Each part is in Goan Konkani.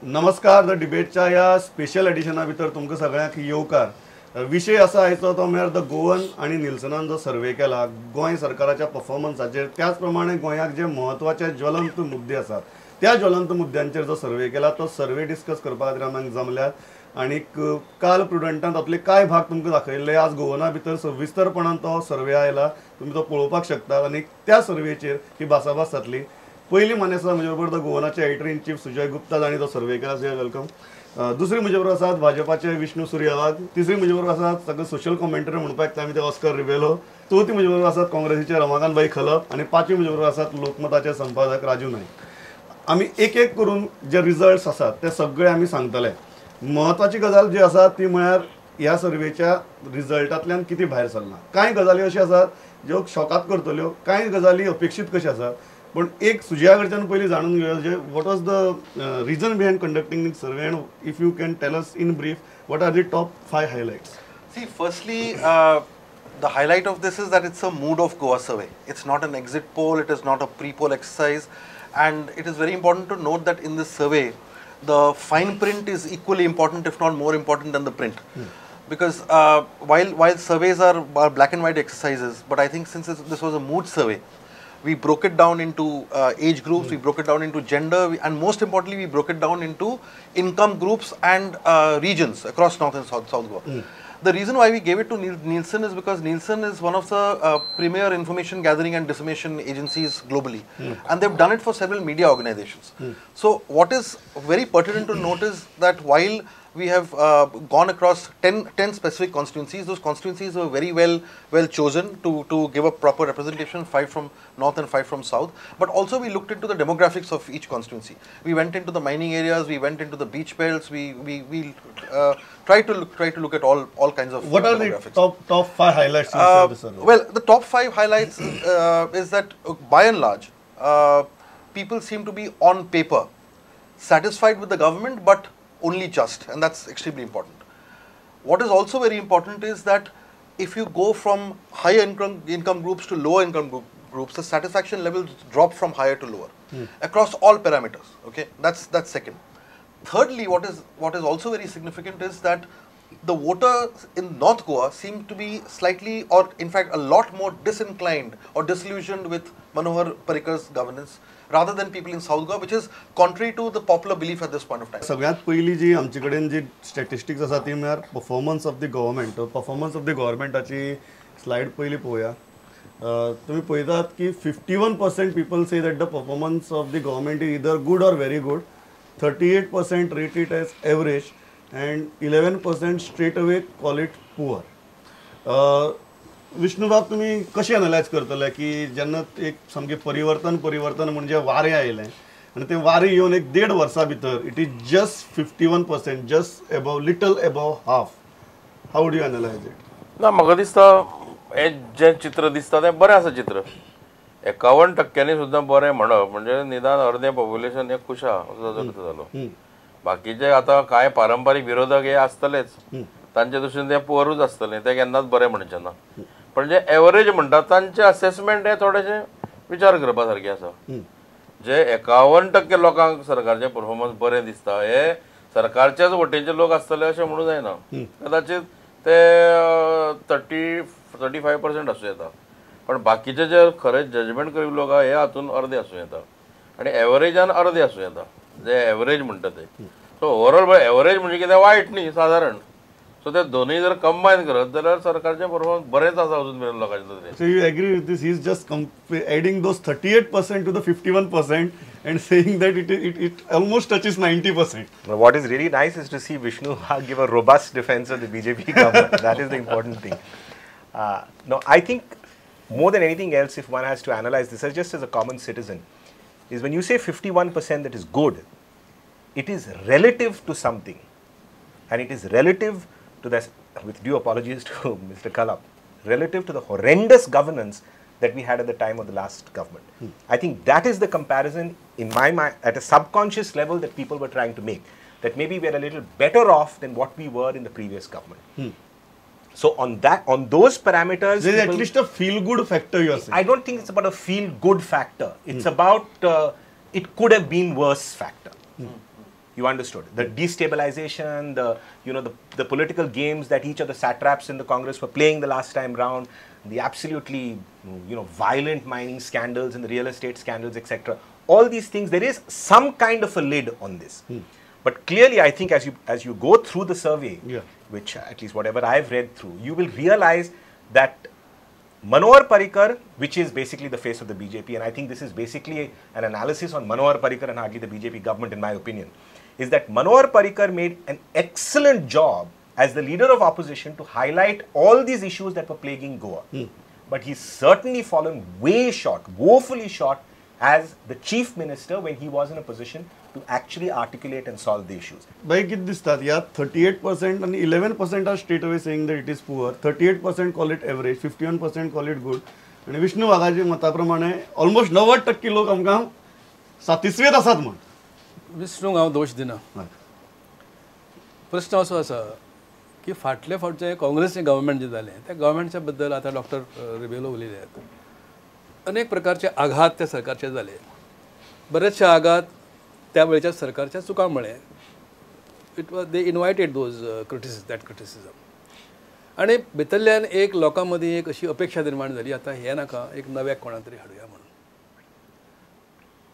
नमस्कार, the डिबेटच्या ह्या स्पेशल एडिशना भितर तुमकां सगळ्यांक येवकार. विशय आसा आयचो तो म्हळ्यार the Goan आनी निल्सनान जो सर्वे केला गोंय सरकाराच्या परफॉर्मन्साचेर, त्याच प्रमाणे गोंयाक जे म्हत्वाचे ज्वलंत मुद्दे आसात त्या ज्वलंत मुद्द्यांचेर जो सर्वे केला तो सर्वे डिस्कस करपा खातीर आमी जमल्यात. आनी काल प्रुडंटान तातूंतले कांय भाग तुमकां दाखयल्ले, आज गोवना भितर सविस्तरपणान तो सर्वे आयला, तुमी तो पळोवपाक शकता आनी त्या सर्वेचेर ही भासाभास जातली. पयली मानेस्त म्हजे बरोबर the गोवनाचे editor in chief Sujay Gupta जांणी तो सर्वे केला, सुजय welcome. दुसरी म्हजे बरोबर आसात भाजपाचे विष्णू सूर्या वाघ, तिसरी म्हजे बरोबर आसात सगळे सोशल कॉमेंटरी म्हणपाक येता आमी ते ऑस्कर रिबेलो, चवथी म्हजे बरोबर आसात काँग्रेसीचे रमाकांत भाई खलप आनी पांचवी म्हजे बरोबर आसात लोकमताचे संपादक राजू नायक. आमी एक एक करून जे रिजल्ट्स आसात ते सगळे आमी सांगतले. म्हत्वाची गजाल जी आसा ती म्हळ्यार ह्या सर्वेच्या रिजल्टांतल्यान कितें भायर सरलां. कांय गजाली अश्यो आसात ज्यो शॉकात करतल्यो, कांय गजाली अपेक्षीत कश्यो आसात. पण एक सुजया कडच्यान पयलीं जाणून घेवया जे what was the reason behind conducting this survey and if you can tell us in brief what are the top 5 highlights. See, firstly, the highlight of this is that it's a mood of Goa survey. It's not an exit poll, it is not a pre-poll exercise, and it is very important to note that in this survey, the fine print is equally important, if not more important than the print. Because while surveys are black and white exercises, but I think since this was a mood survey, we broke it down into age groups, we broke it down into gender, and most importantly, we broke it down into income groups and regions across North and South Goa. The reason why we gave it to Nielsen is because Nielsen is one of the premier information gathering and dissemination agencies globally, and they've done it for several media organizations. So what is very pertinent to note is that while we have gone across 10 specific constituencies, those constituencies were very well chosen to give a proper representation, 5 from north and 5 from south. But also we looked into the demographics of each constituency. We went into the mining areas, we went into the beach belts, we tried to look at all kinds of What are the top 5 highlights of this survey? Well, the top 5 highlights is that by and large, people seem to be on paper satisfied with the government, but only just, and that's extremely important. What is also very important is that if you go from higher income groups to lower income groups, the satisfaction levels drop from higher to lower across all parameters. Okay, that's second. Thirdly, what is also very significant is that the voters in North Goa seem to be slightly, or in fact a lot more disinclined or disillusioned with Manohar Parrikar's governance rather than people in South Goa, which is contrary to the popular belief at this point of time. सगळ्यात पयली जी आमचे कडेन जी स्टॅटिस्टिक्स आसा ती म्हळ्यार performance of the government. Performance of the गव्हर्मेंटाची slide पयली पळोवया. तुमी पळयतात की 51% people say that the performance of the government is either good or very good, 38% rate it as average and 11% straight away call it poor. Vishnubab, तुमी कशें एनलायज करतले की जेन्ना एक सामकें परिवर्तन परिवर्तन म्हणजे वारें आयलें आनी तें वारें येवन एक देड वर्सां भितर it is just 51%, just above, little above half. How would you analyse it? ना, म्हाका दिसता हें जें चित्र दिसता तें बरें आसा चित्र. 51% सुद्दां बरें म्हणप म्हणजे निदान अर्दें पॉप्युलेशन हें खूश आहा असो ताजो अर्थ जालो. बाकीचे आतां कांय पारंपारीक विरोधक हे आसतलेच, तांचे दृश्टीन ते पुअरूच आसतले, ते केन्नाच बरें म्हणचे ना. पण जे एवरेज म्हणटात तांचे असेसमेंट हे थोडेशे विचार करपा सारके आसा. जे 51% लोकांक सरकारचे परफॉर्मन्स बरें दिसता हे सरकारच्याच वटेनचे लोक आसतले अशें म्हणूं जायना, कदाचित ते 30-35% आसूं येता, पण बाकीचे जे खरें जजमेंट करपी लोक आहा हे हातून अर्दे आसूं येता आनी एवरेजान अर्दे आसूं येता जे एवरेज म्हणटा ते. सो ओवरऑल एवरेज म्हणजे कितें वायट न्ही, सादारण. सो ते दोनूय जर कंबायन करत जाल्यार सरकारचें परफॉर्मन्स बरेंच आसा अजून मेरेन लोकांच्या नदरेन. So you agree with this? He is just adding those 38% to the 51% and saying that it almost touches 90%. What is really nice is to see Vishnu give a robust defense of the BJP government. That is the important thing. No, I think more than anything else, if one has to analyze this as just as a common citizen, is when you say 51% that is good, it is relative to something, and it is relative to this, with due apologies to Mr. Khalap, relative to the horrendous governance that we had at the time of the last government. I think that is the comparison in my mind at a subconscious level that people were trying to make, that maybe we are a little better off than what we were in the previous government. So on that, on those parameters, there is at least a feel-good factor, you are saying. I don't think it's about a feel-good factor. It's about it could have been worse factor. You understood the destabilization, the the political games that each of the satraps in the Congress were playing the last time round, the absolutely violent mining scandals and the real estate scandals, etc. All these things, there is some kind of a lid on this. But clearly, I think as you go through the survey, which at least whatever I've read through, you will realize that Manohar Parrikar, which is basically the face of the BJP, and I think this is basically an analysis on Manohar Parrikar and hardly the BJP government in my opinion, is that Manohar Parrikar made an excellent job as the leader of opposition to highlight all these issues that were plaguing Goa. But he's certainly fallen way short, woefully short, as the chief minister when he was in a position to actually articulate and solve the issues. Bhai, कित दिसतात या 38% and 11% are straight away saying that it is poor, 38% call it average, 51% call it good. आणि विष्णू वाघाचे मताप्रमाणे ऑलमोस्ट 90% लोक आमकां सातिस्वेत आसात म्हण. विष्णूक हांव दोश दिना. प्रश्न असो आसा की फाटले फावट जे काँग्रेसचें गव्हर्मेंट जें जालें त्या गव्हर्मेंटच्या बद्दल आतां डॉक्टर रिबेलो उलयले, अनेक प्रकारचे आघात त्या सरकारचे जाले, बरेचशे आघात त्या वेळच्या सरकारच्या चुकां मुळे it was they invited those criticism, that criticism. आनी भितरल्यान एक लोकां मदीं एक अशी अपेक्षा निर्माण जाली आतां हें नाका, एक नव्याक कोणा तरी हाडुया म्हणून.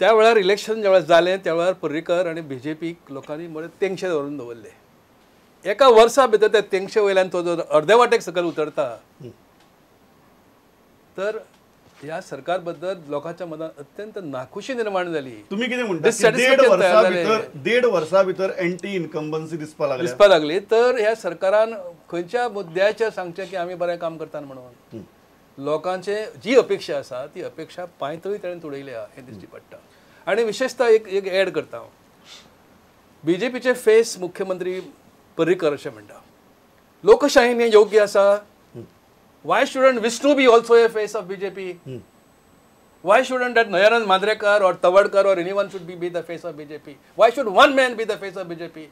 त्या वेळार इलेक्शन ज्या वेळार जालें त्या वेळार पर्रीकर आनी बी जे पीक लोकांनी बरे तेंगशे दवरून दवरले. एका वर्सा भितर त्या तेंगशे वयल्यान तो जर अर्दे वाटेक सकयल उतरता तर ह्या सरकार बद्दल लोकांच्या मनात अत्यंत नाखुशी निर्माण झाली. तुम्ही कितें म्हणता? 1.5 वर्सा भितर एंटी इन्कम्बन्सी दिसपाक लागली. तर ह्या सरकारान खंयच्या मुद्द्याचेर सांगचें की आमी बरें काम करतात म्हणून? लोकांचे जी अपेक्षा आसा ती अपेक्षा पांयतळी ताणें तुडयल्या हें दिश्टी पडटा. आनी विशेषतः एक एड करता हांव, बी जे पीचे फेस मुख्यमंत्री पर्रीकर अशें म्हणटा, लोकशाहीन हें योग्य आसा? Why shouldn't Vishnu be also a face of BJP? Why shouldn't that Nayanand Mandrekar or Tawadkar or anyone should be the face of BJP? Why should one man be the face of BJP?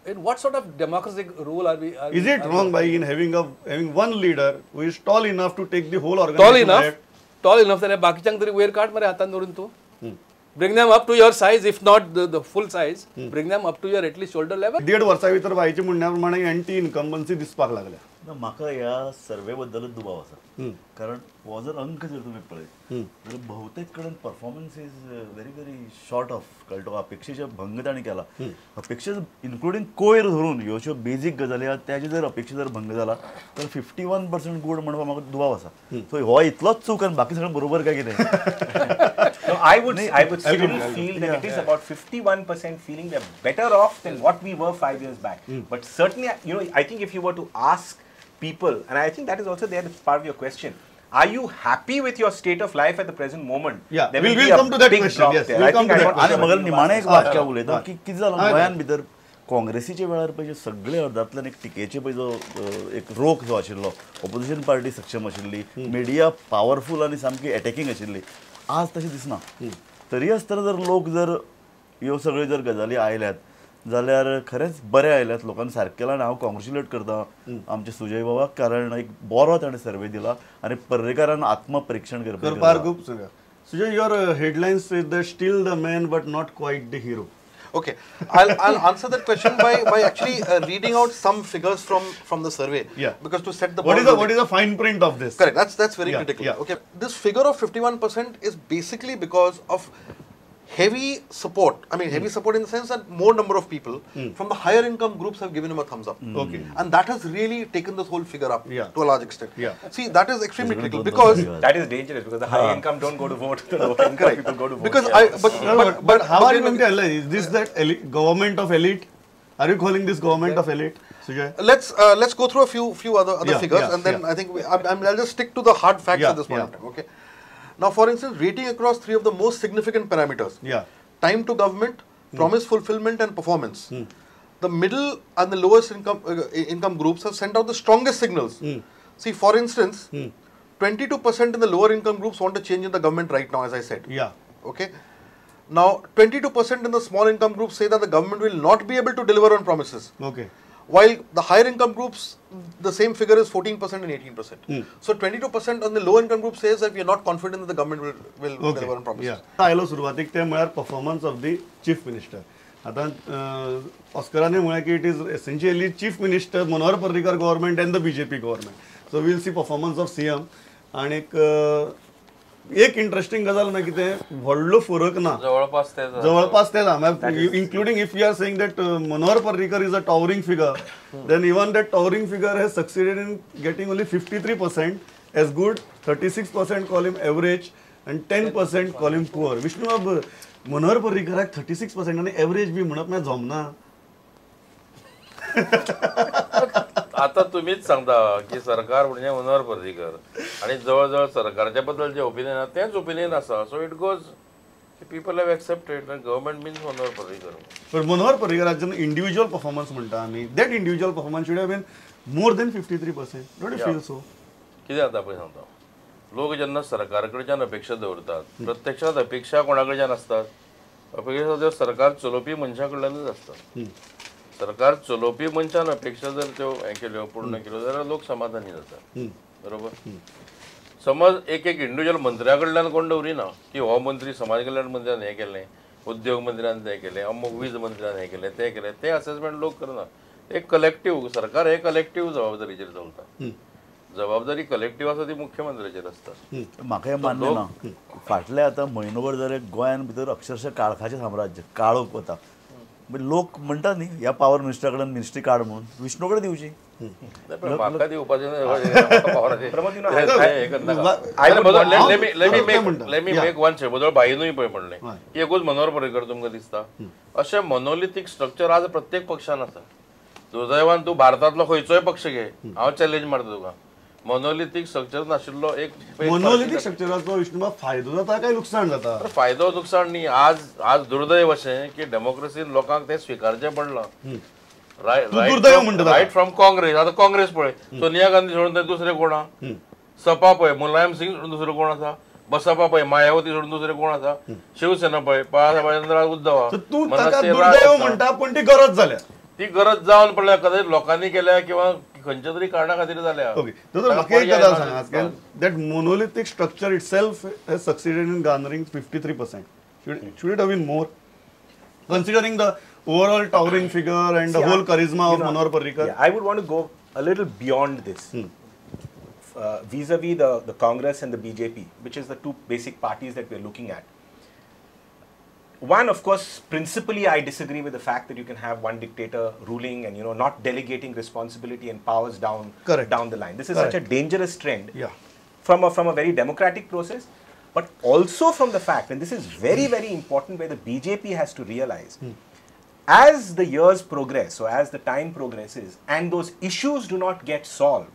In what sort of democratic rule are we? Is it wrong by in having one leader who is tall enough to take the whole organization? Tall enough जाल्यार बाकीच्यांक तरी वयर काड मरे हातान धरून तूं. Bring them up to your size, if not the full size, bring them up to your at least shoulder level. 1.5 वर्सा भितर भाईचे म्हणण्या प्रमाणे एंटी इन्कम्बन्सी दिसपाक लागल्या. म्हाका ह्या सर्वे बद्दलच दुबाव आसा, कारण हो जर अंक जर तुमी पळयत जाल्यार बहुतेक कडेन performance is very very short of, कळटा अपेक्षेचे भंग ताणें केला. अपेक्षा इन्क्लुडींग कोयर धरून ह्यो ज्यो बेजीक गजाली आहा त्याचे जर अपेक्षा जर भंग जाला तर 51% गुड म्हणपाक म्हाका दुबाव आसा. सो हो इतलोच चूक आनी बाकी सगळें बरोबर काय कितें? I would still feel that it is about 51% feeling we are better off than what we were 5 years back. But certainly, I think if you were to ask people, and I think that is also there as part of your question, are you happy with your state of life at the present moment? Yeah, we'll come to that question. Yes, we'll come to that question. आनी मगर निमाणें एक वाक्य उलयता की कितें जालां गोंयांत भितर काँग्रेसीच्या वेळार पळय सगळे अर्दांतल्यान एक टिकेचे पळय जो एक रोख जो आशिल्लो, ऑपोजिशन पार्टी सक्षम आशिल्ली, मिडिया पावरफूल आनी सामकी एटॅकिंग आशिल्ली, आज तशें दिसना. तरी आसतना जर लोक जर ह्यो सगळ्यो जर गजाली आयल्यात जाल्यार खरेंच बरें आयल्यात, लोकांनी सारकें केलां आनी हांव कॉंग्रेच्युलेट करता आमचे सुजय बाबाक, कारण एक बरो ताणें सर्वे दिला आनी पर्रीकारान आत्मपरिक्षण करपाक. Sujay, your headlines say that still the man but not quite the hero. Okay, I'll answer that question by actually reading out some figures from the survey. Yeah. Because to set the what is the fine print of this? Correct. That's very critical. Yeah. Okay. This figure of 51% is basically because of heavy support. I mean, heavy support in the sense that more number of people from the higher income groups have given him a thumbs up. Okay. And that has really taken this whole figure up to a large extent. Yeah. See, that is extremely critical because that is dangerous because the high income don't go to vote, the low income people go to vote. Because but how are you going to analyze? Is this that government of elite? Are you calling this government of elite, Sujay? Let's go through a few other figures, and then I think I'll just stick to the hard facts at this point in time. Okay. Now, for instance, rating across three of the most significant parameters. Yeah. Time to government, promise fulfillment and performance. The middle and the lowest income groups have sent out the strongest signals. See, for instance, 22% in the lower income groups want a change in the government right now, as I said. Yeah. Okay. Now, 22% in the small income groups say that the government will not be able to deliver on promises. Okay. While the higher income groups, the same figure is 14% and 18%. So 22% on the low income group says that we are not confident that the government will deliver on promises. Yeah. आयलो सुरवातीक ते म्हळ्यार performance of the chief minister. आतां ऑस्कराने म्हळें की it is essentially chief minister Manohar Parrikar government and the BJP government. So we'll see performance of CM. आणीक एक इंटरेस्टिंग गजाल म्हळ्यार कितें व्हडलो फरक ना, जवळपास जवळपास तेच म्हळ्यार including if you are saying that Manohar Parrikar is a towering figure, then even that towering figure has succeeded in getting only 53% as good, 36% call him average and 10% call him poor. Vishnu बाब, मनोहर पर्रीकराक 36% आनी एवरेज बी म्हणप म्हळ्यार जमना. आता तुम्हीच सांगता की सरकार म्हणजे मनोहर पर्रीकर आणि जवळ जवळ सरकारच्या बद्दल जे ओपिनियन आसा तेंच ओपिनियन आसा. So it goes people have accepted government means Manohar Parrikar. पण मनोहर पर्रीकराचें इंडिव्हिज्युअल परफॉर्मन्स म्हणटा आमी, that individual performance should have been more than 53%. Don't you feel so? कितें जाता पळय सांगता, लोक जेन्ना सरकार कडच्यान अपेक्षा दवरतात, प्रत्यक्षात अपेक्षा कोणा कडच्यान आसतात? अपेक्षा त्यो सरकार चलोवपी मनशा कडल्यानूच आसतात. सरकार चलोवपी मनशान अपेक्षा जर त्यो हें केल्यो पूर्ण केल्यो जाल्यार लोक समाधानी जातात, बरोबर. समज एक एक इंडिविज्युअल मंत्र्या कडल्यान कोण दवरिना की हो मंत्री समाज कल्याण मंत्र्यान हें केलें, उद्योग मंत्र्यान तें केलें, अमूक वीज मंत्र्यान हें केलें, तें केलें, तें असेसमेंट लोक करना. एक कलेक्टीव सरकार हे कलेक्टीव जबाबदारीचेर चलता. जबाबदारी कलेक्टीव आसा ती मुख्यमंत्र्याचेर आसता. म्हाका हें मान्य ना. फाटले आतां म्हयनोभर जालें गोंयान भितर अक्षरशः काळखाचें साम्राज्य, काळोख वता. लोक म्हणटात न्ही ह्या पावर मिनिस्टरा कडेन मिनिस्ट्री काड म्हणून, विष्णू कडेन दिवची. म्हाका दिवपाचें. भाईनूय पळय म्हणलें की एकूच मनोहर पर्रीकर तुमकां दिसता. अशें मोनोलिथीक स्ट्रक्चर आज प्रत्येक पक्षान आसा. दुर्दैवान तूं भारतांतलो खंयचोय पक्ष घे, हांव चॅलेंज मारता तुका, मोनोलिथीक स्ट्रक्चर नाशिल्लो एक मोनोलिथीक स्ट्रक्चराचो विष्णू फायदो जाता काय लुकसाण जाता? फायदो लुकसाण न्ही. आज आज दुर्दैव अशें की डेमोक्रेसीन लोकांक तें स्विकारचें पडलां. Right from Congress. आतां काँग्रेस पळय, सोनिया गांधी सोडून थंय दुसरे कोण आसा? सपा पळय, मुलायम सिंग सोडून दुसरो कोण आसा? बसपा पळय, मायावती सोडून दुसरे कोण आसा? शिवसेना पळय, बाळासाहेब उद्धव. तूं ताका दुर्दैव म्हणटा, पूण ती गरज जाल्या. ती गरज जावन पडल्या, कदाचित लोकांनी केल्या किंवा खंयच्या तरी कारणा खातीर जाल्या. ओके, म्हाका एक गजाल सांग, that monolithic structure itself has succeeded in garnering 53%. Should it have been more considering the overall towering figure and the whole charisma of Manohar Parrikar? I would want to go a little beyond this. Vis-a-vis the Congress and the BJP, which is the two basic parties that we are looking at. One, of course, principally I disagree with the fact that you can have one dictator ruling and, you know, not delegating responsibility and powers down, down the line. This is such a dangerous trend from a very democratic process, but also from the fact, and this is very, very important, where the BJP has to realize, as the years progress, so as the time progresses, and those issues do not get solved,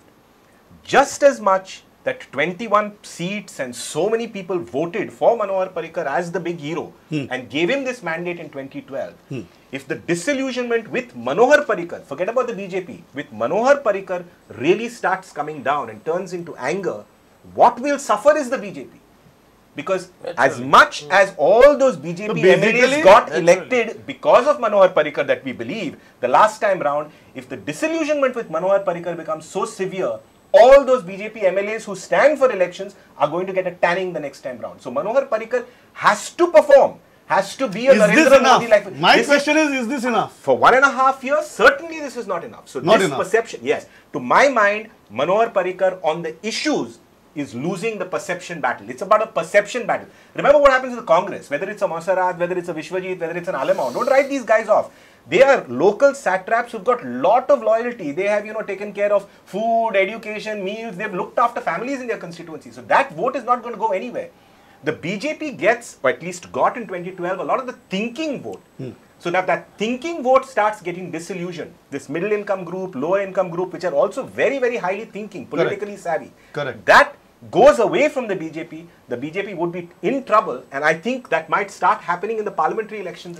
just as much that 21 seats and so many people voted for Manohar Parrikar as the big hero and gave him this mandate in 2012. If the disillusionment with Manohar Parrikar, forget about the BJP, with Manohar Parrikar really starts coming down and turns into anger, what will suffer is the BJP. Because as much as all those BJP MLAs got elected because of Manohar Parrikar that we believe, the last time round, if the disillusionment with Manohar Parrikar becomes so severe, all those BJP MLAs who stand for elections are going to get a tanning the next time round. So Manohar Parrikar has to perform, has to be a Narendra Modi like. My question is this enough? For 1.5 years, certainly this is not enough. So not this enough. Perception, yes. To my mind, Manohar Parrikar on the issues is losing the perception battle. It's about a perception battle. Remember what happens to the Congress, whether it's a Monserrate, whether it's a Vishwajit, whether it's an Alemao. Don't write these guys off. They are local satraps who've got lot of loyalty. They have, you know, taken care of food, education, meals. They've looked after families in their constituency. So that vote is not going to go anywhere. The BJP gets, or at least got in 2012, a lot of the thinking vote. So now that thinking vote starts getting disillusioned. This middle income group, lower income group, which are also very, very highly thinking, politically savvy. Correct. That goes away from the BJP. The BJP would be in trouble, and I think that might start happening in the parliamentary elections.